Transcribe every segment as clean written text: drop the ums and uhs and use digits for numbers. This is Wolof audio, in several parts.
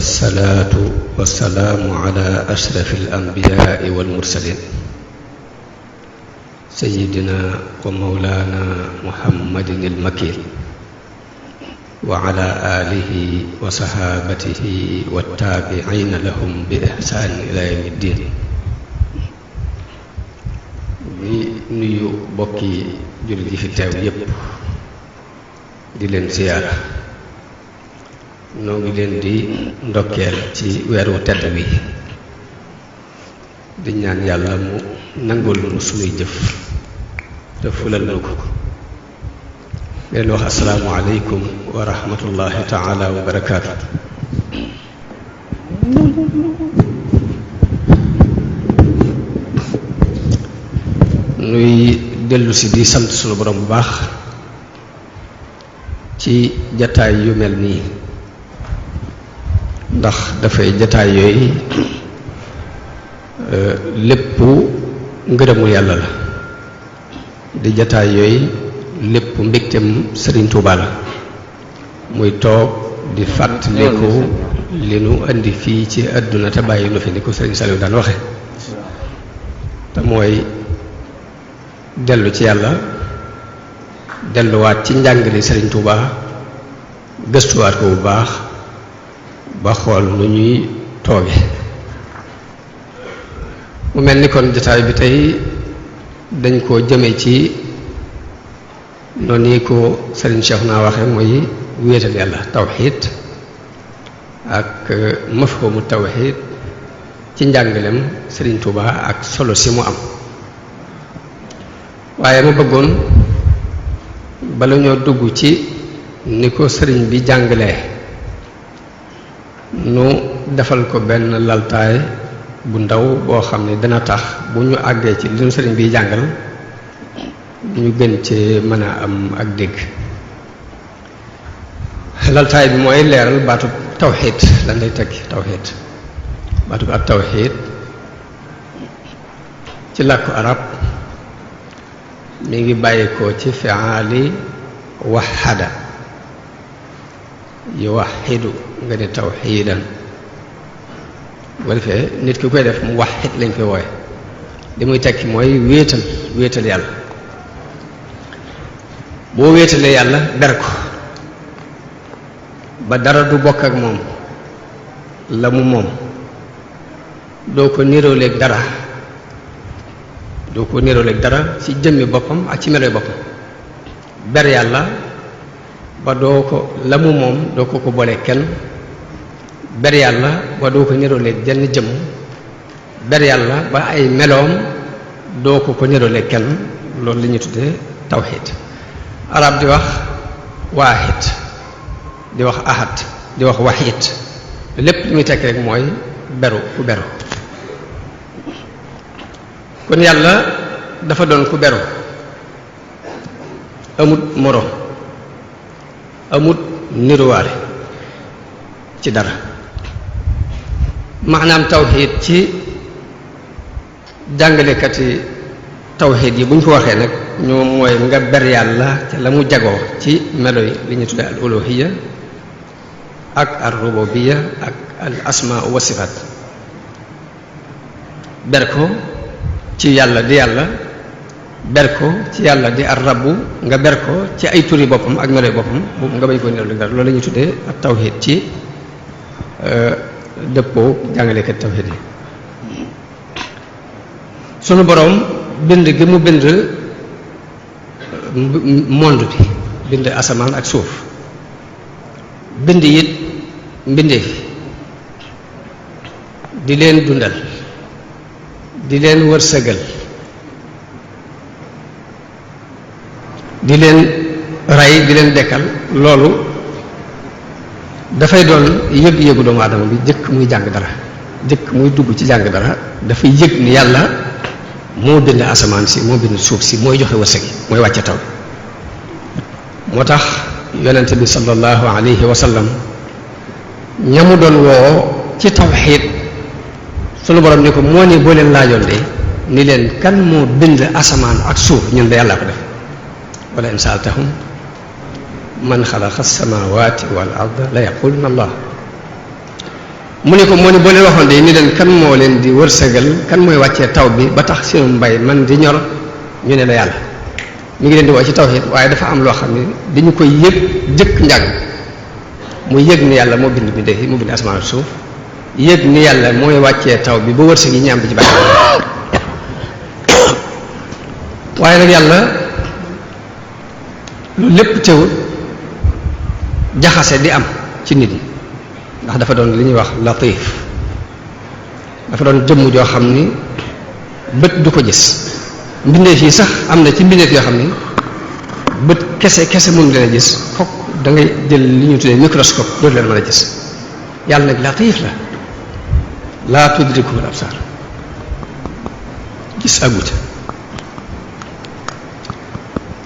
wasalaatu wasalaamu ala ashrafi alanbiyaai walmursalin sayidina wa mawlana muhammadin almakin wa ala alihi wa sahabatihi wattaabiciina lahum bi ihsaan ila yawmi ddin. di nuyu bokki jullit yi fi teew yépp di leen ziyaara. noo ngi leen di ndokkeel ci weeru tedd wi di ñaan yàlla mu nangul nu sunuy jëf te fulal nu ko. leen wax asalaamu aleykum wa rahmatullahi taala wa barakaatu. nuy dellu si di sant sunu borom bu baax ci jataay yu mel nii, ndax dafay jataay yooyu lépp ngërëmu yàlla la, di jataay yooyu lépp mbégtem Sëriñ Tuuba la. muy toog di fàttaliku li nu indi fii ci àdduna te bàyyi nu fi ni ko Sëriñ Saliou daan waxe, te mooy dellu ci yàlla, delluwaat ci njàngale Sëriñ Tuuba, gëstuwaat ko bu baax ba xool nu ñuy tooge. mu mel ni kon jotaay bi tey dañ koo jëme ci noonu yi ko Sëriñ Cheikh naa waxe mooy wéetal yàlla, tawxiid ak mafhumu tawxiid ci njàngalem Sëriñ Tuuba ak solo si mu am. waaye ma bëggoon bala ñoo dugg ci ni ko sëriñ bi jàngalee nu defal ko benn laltaay bu ndaw boo xam ne dana tax bu ñu àggee ci li nu sëriñ bi jàngal ñu gën ci mën a am ak dégg. laltaay bi mooy leeral baatub tawxiid lan lay tekki. tawxiid baatub ak tawxiid ci làkku arab mi ngi bàyyi ko ci fi'aali waxada yuwaxidu nga ne tawxiidan. bu ko defee nit ki koy def mu waxit lañ koy wooye. li muy tekki mooy wéetal yàlla. boo wéetalee yàlla ber ko ba dara du bokk ak moom la mu moom, doo ko niróoleeg dara, doo ko niróoleeg dara ci jëmmi boppam ak ci meloy boppam. ber yàlla ba doo ko la mu moom doo ko boolee kenn. ber yàlla ba doo ko niróoleeg jenn jëmm. ber yàlla ba ay meloom doo ko niróoleeg kenn. loolu li ñu tuddee tawxiid. arab di wax waahid, di wax ahad, di wax waxiid. lépp li muy tekk rek mooy beru ku beru. kon yàlla dafa doon ku beru, amut moroom, amut niruwaale ci dara. maanaam tawxiid ci jàngalekati tawxiid yi bu ñu ko waxee nag ñoom mooy nga ber yàlla ci la mu jagoo ci melo yi li ñu tuddee al uluhiyya ak al rububiyya ak al asmaa wa sifaat. ber ko ci yàlla di yàlla, ber ko ci yàlla di ar rabbu, nga ber ko ci ay turi boppam ak meloy boppam nga bañ ko niral dara. loolu la ñuy tuddee ak tawxiid ci dëppoo jàngalekat tawxiid yi. sunu boroom bind gi mu bind monde bi, bind asamaan ak suuf, bind it mbindeef di leen dundal, di leen wërsëgal, di leen rey, di leen dekkal. loolu dafay doon yëg-yëgu doomu aadama bi jëkk muy jàng dara, jëkk muy dugg ci jàng dara. dafay yëg ni yàlla moo bind asamaan si, moo bind suuf si, mooy joxe wërsëg yi, mooy wàcce taw. moo tax yonente bi sallallahu alayhi wa sallam ñamu doon woo ci tawxiid, sunu borom ni ko moo ni boo leen laajoon de ni leen kan moo bind asamaan ak suuf, ñun de yàlla ko def. wala in saaltahum man xalaqa samawati wal arda la yaquluna allah. mu ne ko moo ne boo leen waxoon de ni leen kan moo leen di wërsëgal kan mooy wàccee taw bi ba tax seenu mbay man di ñor ñu ne la yàlla ñu ngi leen di woo ci tawhid waaye dafa am loo xam ne dañu koy yëg jëkk njàng mu yëg ni yàlla moo bind bindee fi mu bind asamaan suuf yëg ni yàlla mooy wàccee taw bi ba wërsëg yi ñu am di ci bàyyi waaye nag yàlla lu lépp teewul jaxase di am ci nit ñi ndax dafa doon li ñuy wax latif dafa doon jëmm joo xam ni bët du ko gis mbindeef yi sax am na ci mbindeef yoo xam ni bët kese mënu leen a gis fokk da ngay jël li ñu tuddee microscope dootu leen mën a gis yàlla nag latif la laa tudrikuhul absar gis agut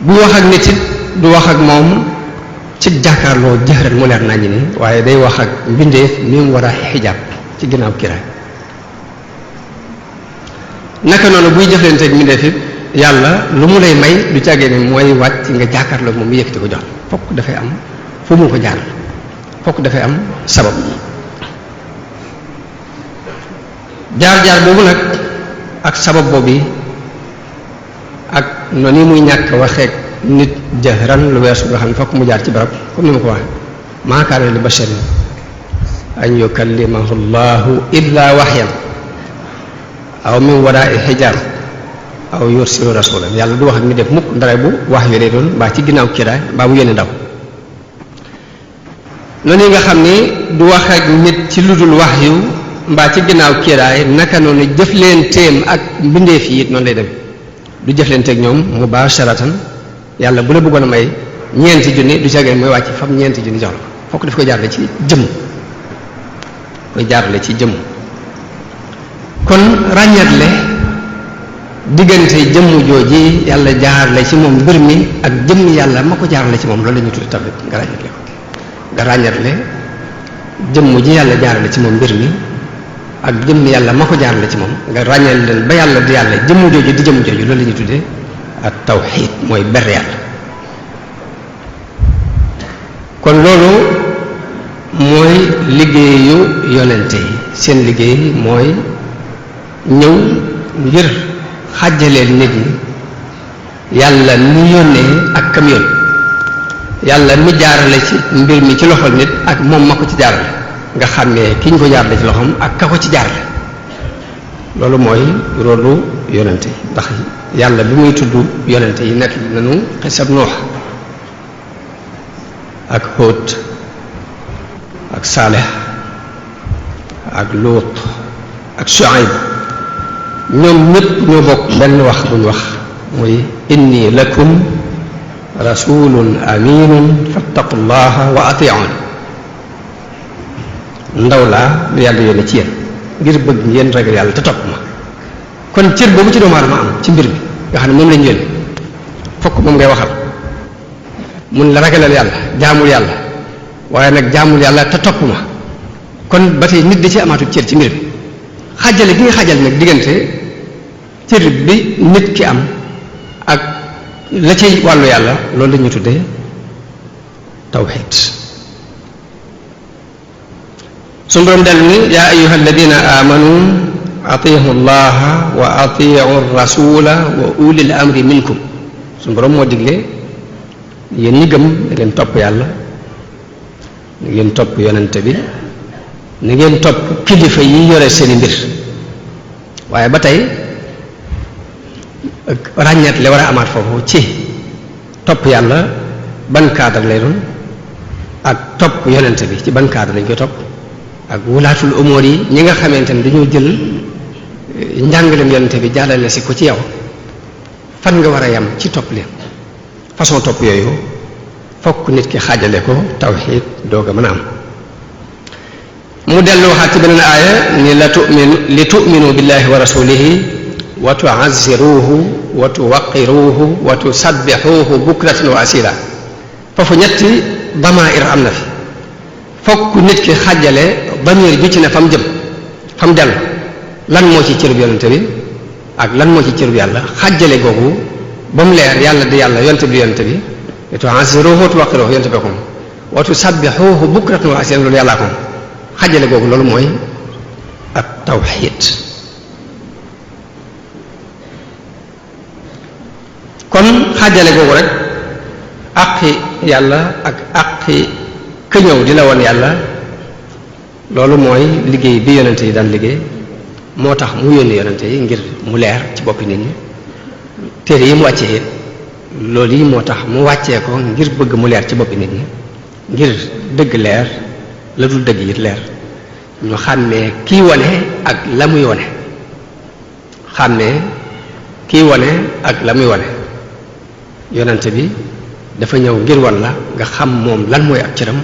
bu wax ak nit it du wax ak moom ci jàkkaarloo jëxëran mu leer naññi ni waaye day wax ak mbindeef mi mu war a xijaab ci ginnaaw kiraay naka noonu buy jëflanteeg mbindeef it yàlla lu mu lay may du càggee ne mooy wàcc nga jàkkaarloo moom mu yëkkati ko jox fokk dafay am fu mu ko jaar fokk dafay am sabab jaar-jaar boobu nag ak sabab boobu ak noonu muy ñàkk waxeek nit jahran lu weesu nga xam ne fokk mu jaar ci barab comme ni ma ko waxee maa kaana li basharin an yukallimahu llahu illa waxyan aw min waraa'i xijaab aw yursilu rasulan yàlla du wax ak mi def mukk ndare bu wax yu lay doon mbaa ci ginnaaw kiraay mbaa mu yónni ndaw noonu yi nga xam ni du wax ak nit ci lu dul wax yu mbaa ci ginnaaw kiraay naka noonu jëflenteem ak mbindeef yi it noonu lay dem du jëflenteeg ñoom mubasharatan yàlla bu la bëggoon a may ñeenti junni du cageen mooy wàcc fam ñeenti junni jox la fokk daf koy jaarale ci jëmm koy jaarale ci jëmm kon ràññatle diggante jëmm jooji yàlla jaarale ci moom mbir mi ak jëmm yàlla ma ko jaarale ci moom loolu la ñuy tuddi tablet nga ràññatle ko nga ràññatle jëmm ji yàlla jaarale ci moom mbir mi ak jëmm yàlla ma ko jaarale ci moom nga ràññal leen ba yàlla di yàlla jëmm jooju di jëmm jooju loolu la ñuy tuddee ak tawxiid mooy ber yàlla kon loolu mooy liggéeyu yonente yi seen liggéey mooy ñëw ngir xàjjaleel nit ñi yàlla mi yónnee ak kam yónni yàlla mi jaarale ci mbir mi ci loxol nit ak moom ma ko ci jaarale nga xàmmee ki ñu ko jaarale ci loxoom ak ka ko ci jaarale loolu mooy rôlu yonente yi ndax yàlla bi muy tudd yonente yi nekk nañu xisab Nuux ak Hóot ak Saalix ak Luut ak Shuayb ñoom ñëpp ñoo bokk benn wax bu ñu wax muy inni lakum rasulun aminun fattaqullaha wa ati'un ndaw laa lu yàlla yónne ci yéen ngir bëgg ngeen ragal yàlla te topp ma kon cër boobu ci doomu aadama am ci mbir bi nga xam ne moom lañu yónne fokk moom ngay waxal mun la ragalal yàlla jaamul yàlla waaye nag jaamul yàlla te topp ma kon ba tey nit di ci amaatu cër ci mbir bi xàjjale gi nga xàjjale nag diggante cër bi nit ki am ak la ci wàllu yàlla loolu la ñuy tuddee tawxiid suñu borom dellu ni yaa ayyuha alladina amanu atiihu llaha wa atiihu rasula wa ulil amri minkum suñu borom moo digle yéen ñi gëm na ngeen topp yàlla na ngeen topp yonente bi na ngeen topp kilifa yi yore seeni mbir waaye ba tey ràññeet li war a amaat foofu ci topp yàlla ban cadre lay doon ak topp yonente bi ci ban cadre lañ koy topp ak wulaatul umóor yi ñi nga xamante ne dañoo jël njàngaleem yonente bi jàllale si ko ci yow fan nga war a yam ci topp leen façon topp yooyu fokk nit ki xaajale ko tawxiid doog a mën a am mu dellu waxaat ci beneen aaya ni li tu'minu billahi wa rasulihi wa tu'azziruhu wa tuwaqqiruhu wa tusabbixuhu bukratan wa asila foofu ñetti damair am na fi fokk nit ki xàjjale damir ju ci ne fa mu jëm fa mu dellu lan moo ci cërub yonente bi ak lan moo ci cërub yàlla xàjjale googu ba mu leer yàlla di yàlla yonente bi yonente bi wa tu'azziruhu wa tuwaqqiruhu yonente bi ko wa tusabbixuhu bukratan wa asila loolu yàllaa ko xajale googu loolu mooy ak tawxiid. kon xajale googu rek àqi yàlla ak àqi ka ñëw di la woon yàlla loolu mooy liggéey bi yonente yi daan liggéey moo tax mu yónni yonente yi ngir mu leer ci boppi nit ñi téere yi mu wàccee it loolu yi moo tax mu wàccee ko ngir bëgg mu leer ci boppi nit ñi ngir dëgg leer la dul dëgg it leer ñu xàmmee kii wane ak la muy wane xàmmee kii wane ak la muy wane yonente bi dafa ñëw ngir wan la nga xam moom lan mooy ak cëram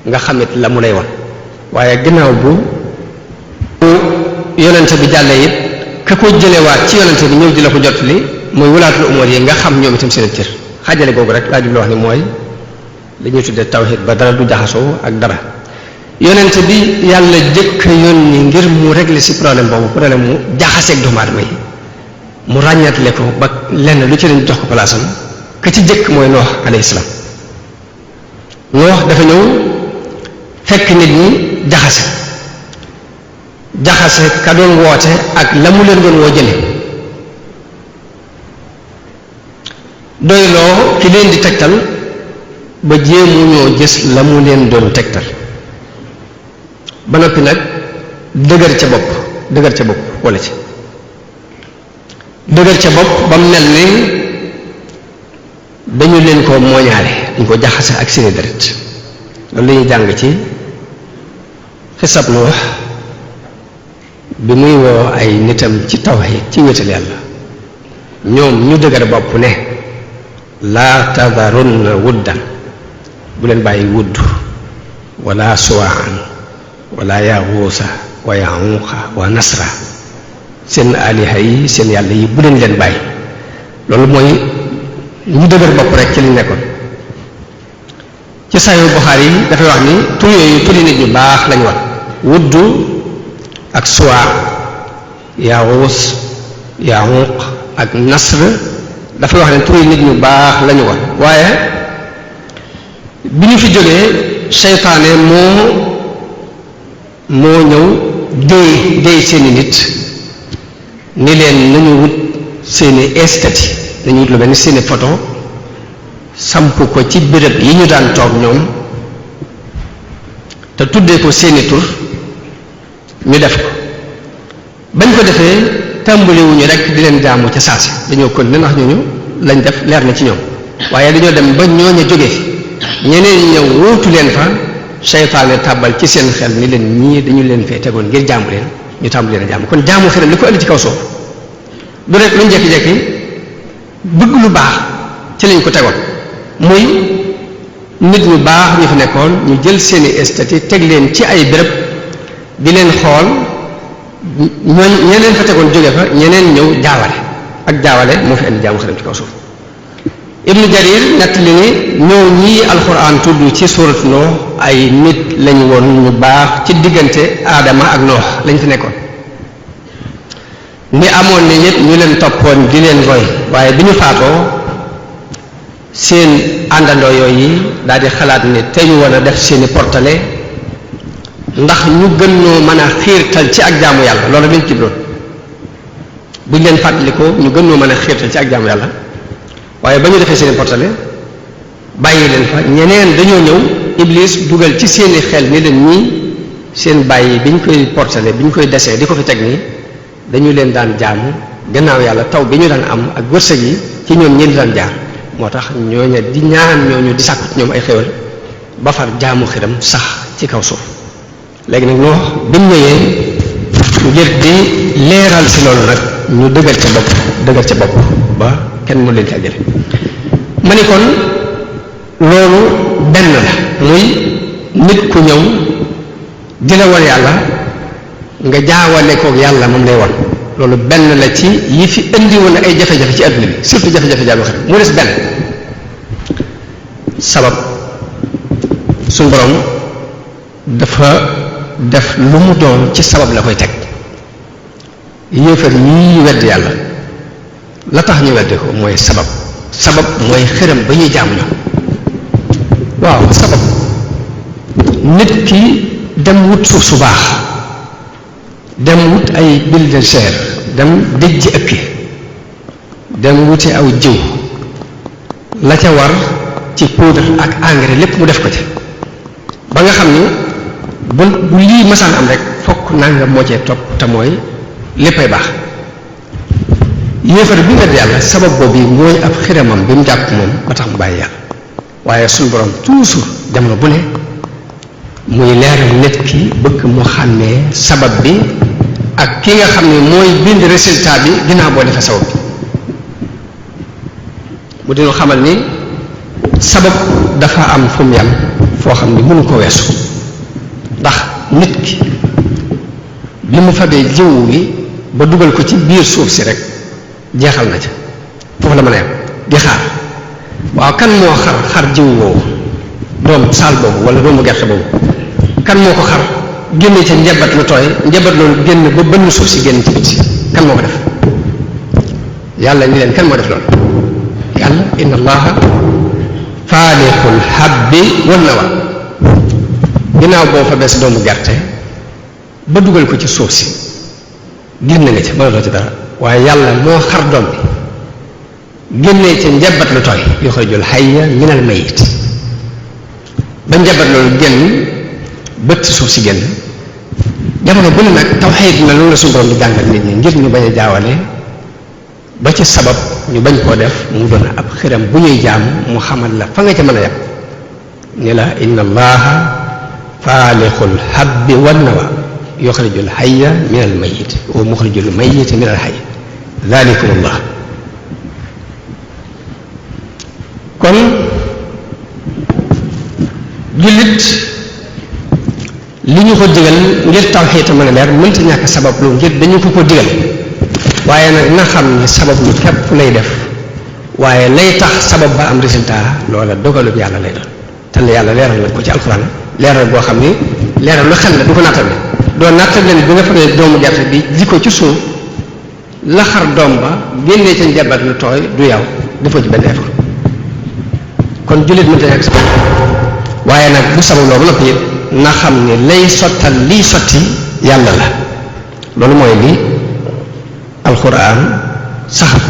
nga xamit la mu lay wan waaye gannaaw bu yonente bi jàllee it ka ko jëlewaat ci yonente bi ñëw di la ko jot li mooy walaatul umur yi nga xam ñoom itam seen cër xaajale googu rek laa jublu wax ni mooy li ñuy tuddee tawhid ba dara du jaxasoo ak dara yonente bi yàlla jëkk yónni ngir mu régler ci problème boobu problème mu jaxaseeg doomu aadama yi mu ràññatle ko ba lenn lu ci leen jox ko palaasam ka ci jëkk mooy Noox alayhi salaam Noox dafa ñëw fekk nit ñi jaxase ka doon woote ak la mu leen doon woo jële doyloo ki leen di tegtal ba jéemu ñoo gis la mu leen doon tegtal ba noppi nag dëgër ca bopp wala ci dëgër ca bopp ba mu mel ni dañu leen ko mooñaale dañ ko jaxase ak seeni deret loolu la ñuy jàng ci xisab Nuux bi muy woo ay nitam ci tawhid ci wéetal yàlla ñoom ñu dëgër bopp ne laa tadarunna wuddan bu leen bàyyi wudd wala suwaan wala yaxuusa wa yaxuuqa wa nasra seen aliha yi seen yàlla yi bu leen leen bàyyi loolu mooy ñu dëgër bopp rek ci li nekkoon ci Sahih Bukhari yi dafay wax ni tur yooyu turi nit ñu baax lañu wax wudd ak suwaa yaxuus yaxuuq ak nasr dafay wax ne turi nit ñu baax lañu wax waaye bi ñu fi jógee seytaane moo ñëw déy seeni nit ni leen nañu wut seeni estati nañu wut lu mel ni seeni photo samp ko ci béréb yi ñu daan toog ñoom te tuddee ko seeni tur ñu def ko bañ ko defee tàmbaliwuñu rek di leen jaamu ca saasi dañoo kon ne ndax ñooñu lañ def leer na ci ñoom waaye dañoo dem ba ñooña jóge ñeneen ñëw wóotu leen fa seytaane tàbbal ci seen xel ni leen ñii dañu leen fee tegoon ngir jaamu leen ñu tàmbali leen a jaamu kon jaamu xelam li ko indi ci kaw suuf du rek luñ jekki-jekki bëgg lu baax ci lañ ko tegoon muy nit ñu baax ñu fi nekkoon ñu jël seeni estati teg leen ci ay béréb di leen xool ñeneen fa tegoon jóge fa ñeneen ñëw jaawale ak jaawale moo fi indi jaamu xelam ci kaw suuf Ibnu Jarir nett li ni ñëw ñii alxuraan tudd ci suuratu Noox ay nit lañu woon ñu baax ci diggante aadama ak Noox lañ fi nekkoon ni amoon ni ñëpp ñu leen toppoon di leen roy waaye bi ñu faatoo seen àndandoo yooyu daal di xalaat ni te ñu war a def seeni portale ndax ñu gën ñoo mën a xiirtal ci ak jaamu yàlla loolu lañ ci doon buñ leen fàttalikoo ñu gën ñoo mën a xiirtal ci ak jaamu yàlla waaye ba ñu defee seeni portale bàyyi leen fa ñeneen dañoo ñëw Iblis dugal ci seeni xel ni leen ñii seen bàyyi bi ñu koy portale bi ñu koy desee di ko fi teg nii dañu leen daan jaamu gannaaw yàlla taw bi ñu daan am ak wërsëg yi ci ñoom ñeen daan jaar moo tax ñooña di ñaan ñooñu di sàkku ci ñoom ay xéwal ba far jaamu xiram sax ci kaw suuf léegi nag Noox bi mu ñëwee ngir di leeral si loolu nag ñu dëgër ca bopp ba kenn mu leen ci àjjale ma ni kon loolu benn la muy nit ku ñëw di la wan yàlla nga jaawale koog yàlla moom lay wan loolu benn la ci yi fi indi woon ay jafe-jafe ci àdduna bi surtout jafe-jafe jaamu xel mu des benn sabab suñu borom dafa def lu mu doon ci sabab la koy teg yéefar yii wedd yàlla la tax ñu weddi ko mooy sabab mooy xërëm ba ñuy jaamu ñoom waaw sabab nit ki dem wut suuf su baax dem wut ay bulldozer dem dëjji ëkki dem wuti aw jiw la ca war ci poudre ak engrais lépp mu def ko ci ba nga xam ni bu lii masaan am rek fokk nangam moo cee topp te mooy léppay baax yéefar bi nga di yàlla sabab boobu mooy ab xiramam bi mu jàpp moom ba tax mu bàyyi yàlla waaye suñu borom toujours jamono bu ne muy leeral nit ki bëgg mu xàmmee sabab bi ak ki nga xam ne mooy bind résultat bi ginnaaw boo defee sabab bi mu dinu xamal ni sabab dafa am fu mu yam foo xam ne mënu ko weesu ndax nit ki li mu fabee jiwu gi ba dugal ko ci biir suuf si rek jeexal na ca foofu la mën a yam di xaar waaw kan moo xar jiwu boobu doom saal boobu wala doomu gerte boobu kan moo ko xar génne ca njabat lu tooy njabat loolu génn ba bënn suuf si génn ci biti kan moo ko def yàlla ni leen kan moo def loolu yàlla inna allaha faaliqul habbi wan nawa ginnaaw boo fa bees doomu gerte ba dugal ko ci suuf si génn nga ca mënatoo ci dara waaye yàlla moo xar doom bi génnee ca njabat lu tooy yuxrijul hayya minal mayyit ba njabat loolu génn bët suuf si génn jamono bu ne nag tawxiid na loolu la suñu borom di jàngal nit ñi ngir ñu bañ a jaawale ba ci sabab ñu bañ koo def mu doon ab xiram bu ñuy jaam mu xamal la fa nga ca mën a yem ni la inna allaha faaliqul habbi wan nawa yuxrijul hayya minal mayyit wa muxrijul mayyiti minal hayy dalikumullah kon jullit li ñu ko digal ngir tawxiid mën a leer mënta ñàkk sabab lu ngir dañu ko digal waaye nag na xam ne sabab lu képp lay def waaye lay tax sabab ba am résultat loola dogalub yàlla lay doon te la yàlla leeral na ko ci alxuraan leeral boo xam ni leeral lu xel la du ko nattable doo nattable bi nga fabee doomu gerte bi ji ko ci suuf la xar doom ba génnee ca njabat lu tooy du yow defoo ci benn effort kon jullit mënta ñàkk sabab waaye nag bu sabab loo ba noppi it na xam ne lay sottal liy sotti yàlla la loolu mooy li alxuraan saxal